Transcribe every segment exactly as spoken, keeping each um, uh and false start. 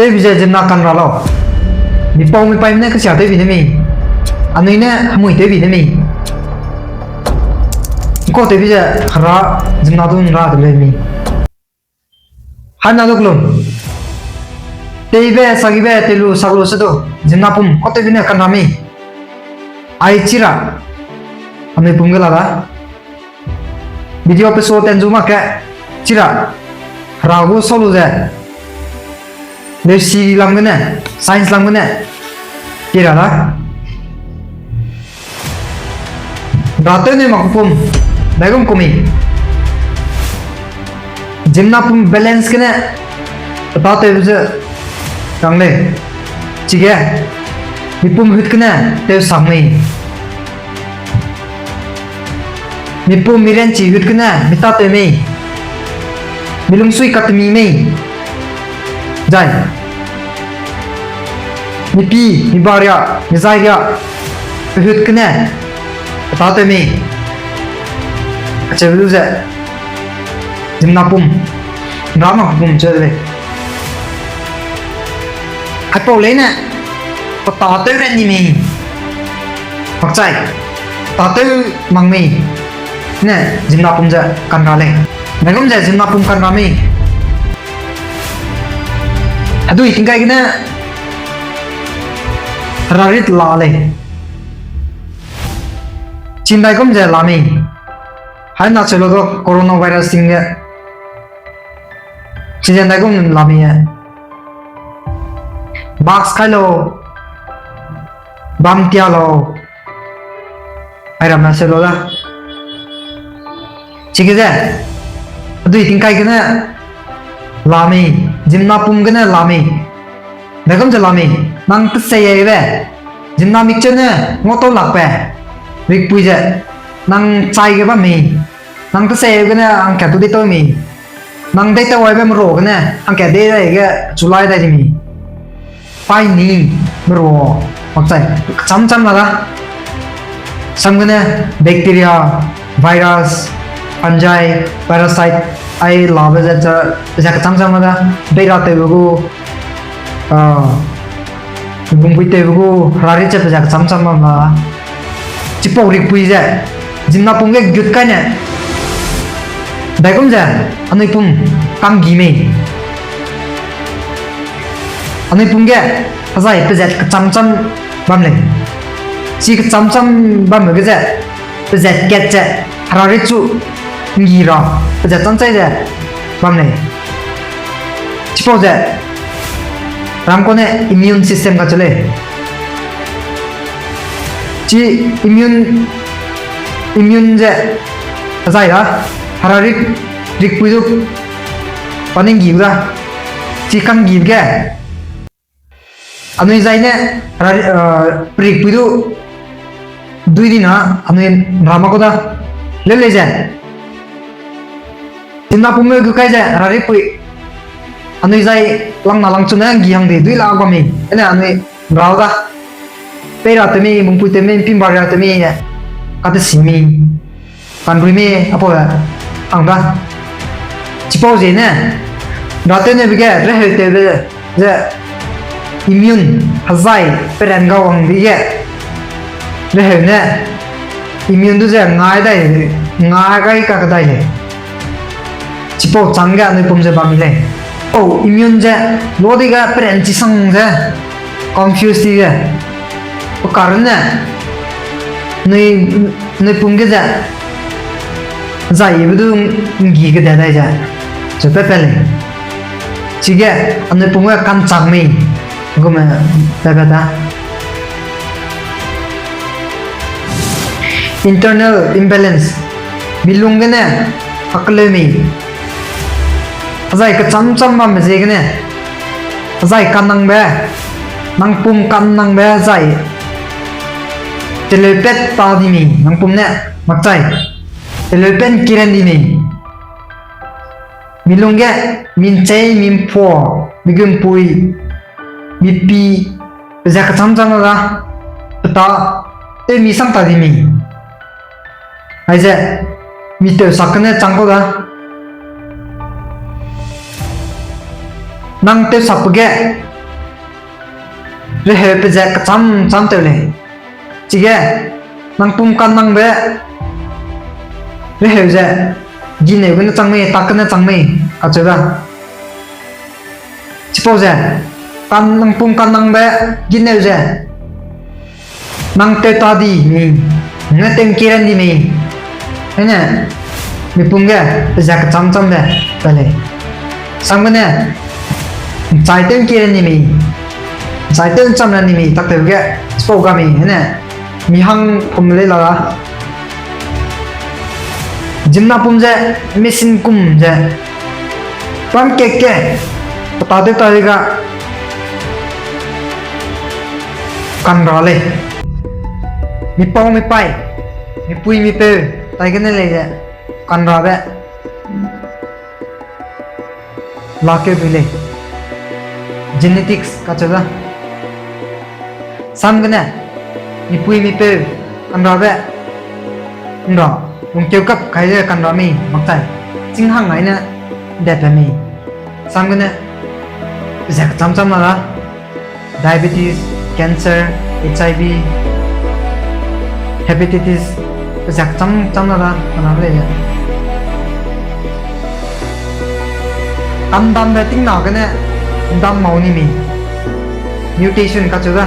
Tewbi ze ziemmena kanra lau. Mipau mipaime ne kesia tewbi de mei. Anui ne hemui tewbi de mei. Ngkau tewbi ze hera ziemmena du nra de lei mei. Haimena du kelum. Teibe, sagibe, teilu, saklu se du. Ziemmena pum, kau tewbi ne kanra mei. Ai chira. Anui pum ge la da. Video episode ten zu mak ke, chira, hera gu sau lu ze, leusi lam gene, science lam gene, kira da. Ratew ne mak pum, daigum kumi. Ziemmena pum balance gene, petatew ze, rang lei. Chige, mipum hut gene, tew sak mei. Mipum miranchi hut gene, mitatew mei. Milungsui katemi mei. Zai. Mipi, mibaria, mizairia, pehut gene, petatew mei. Acheu lu ze, ziemmena pum, nra mak pum cheu de lei. Aipau leine, petatew ran ni mei. Makchai, petatew mak mei. Ne, ziemmena pum ze kanra lei. Daigum ze ziemmena pum kanra mei. Hedui tingkai gene, herarit la lei. Chin daigum ze la mei. Haina cheu lu du coronavirus ting ge. Season daigum la mei e. Mask kai lau. Bam tia lau. Ai ramme seu lau da. Chige ze, hedui tingkai gene la mei, ziemmena pum gene la mei. Daigum ze la mei, nang tesei aibe, ziemmena mikcheu ne ngau tau lakbe, rikpui ze, nang chai ge bam mei, nang tesei gene hangkat tu deitau mei, nang deitau aibe meru gene hangkat dei dai ge chulai dai di mei. Pai ni meru makchai kecham cham la da. Sam gene bacteria, virus, fungi, parasite, ai labe ze, ze kecham cham la da. Beira tewbe gu, ah, bungpui tewbe gu, herarit ze pe ze kecham cham la da. Chipau rikpui ze, ziemmena pum ge gut kai ne. Daigum ze, anui pum kanggi mei. Anui pum ge, hezai pezat kecham cham bam lei. Chi kecham cham bambe ge ze, pezat kat ze, herarit chu nggi ra, pezat cham chai ze bam lei. Chipau ze, ram kau ne immune system kacheu lei. Chi immune, immune ze, hezai da, herarit, rikpui du, pa ne nggi gu da. Chi kanggi ge, anui zai ne, hera, eh, perikpui du, dui di na, anui nra mak gu da. Leu lei ze, ziemmena pum ge gut kai ze, heraripui, anui zai langna langchu ne nggi hang di dui la bam mei, ene anui nra da. Peira tew mei, bungpui tew mei, mpimbaria tew mei, katesi mei, kanrui mei, apau, hang da. Chipau ziene, nra tewneube ge, reheu tewbe ze, immune, hezai, peran ga wang di ge, reheu ne, immune du ze ngai dai, ngai gai kakedai lei. Chipau chângge anui pum ze bam mi lei. Pau immune ze, lo di ge peran chisang ze, confuse di ge. Pe karunne, nui, nui pum ge ze, zaibe du nggi kede dai ze, cheu pat pat lei. Chige, anui pum ge kanchang mei, gume, pat pat da. Internal imbalance. Milung gene, hakeleu mei. Hezai kecham cham bambe ziegene. Hezai kannangbe. Nang pum kannangbe hezai. Teleupat ta di mei, nang pum ne, makchai. Teleupat kiran di mei. Milung ge, minchei, mimpuâ, migumpui, mipi, pezat kecham cham la da, peta, tewmi sang ta di mei. Aize, mi tewsak gene chang kau da. Nang tewsakbe ge, Reheu pe ze kechâm châm tew lei. Chige, nang pum kannangbe reheu ze, gineu gene chang mei, tak gene chang mei, kacheu da. Chipau ze, kan nang pum kannangbe gineu ze, nang tew ta di mei, nang ne tew ’ngkie ran di mei. Hene, mipum ge, pe ze kechâm châmbe, pa lei. Sam gene, ’nchai tew ’ngkie ran di mei, ’nchai tew ’nchâm ran di mei, tak tew ge, chipau ga mei, hene, mi hang pum lei la da. Ziemmena pum ze, machine kum ze, pam kek ge, pe ta tew ta di ga, kanra lei. Mipau mipaî, mipui mipeu, tai gene lei ze, kanrabe lakeu dui lei. Genetics kacheu da. Sam gene, mipui mipeu, kanrabe, ’nra, lungkeu kap kai ze kanra mei, makchai, chîng hang ai ne, ’ndetbe mei. Sam gene, pe ze kechâm châm la da. Diabetes, cancer, H I V, hepatitis, pe ze kechâm châm la da, kanra lei ze. Kandambe tingna gene, ’ndam mau ni mei. Mutation kacheu da.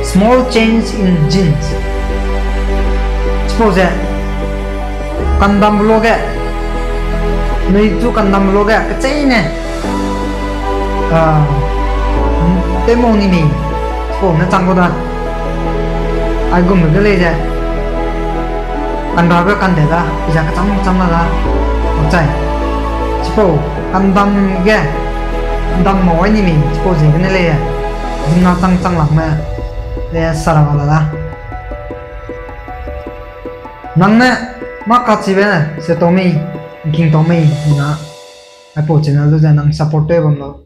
Small change in genes. Chipau ze, kandambe luage, nui chu kandambe luage, kecheîne, ah, tew mau ni mei, chipau ne chang gu da. Aigum de lei ze, kanrabe kande da, pe ze kechâm châm la da, makchai. Chipau, kandam ge, ’ndam mau ai ni mei, chipau ziegene lei, ziemmena chang chang lakme, le sara la da. Nang ne, mâ kachibe, se tau mei, ’ngking tau mei, na, aipau channel du ze nang support tew bam lau.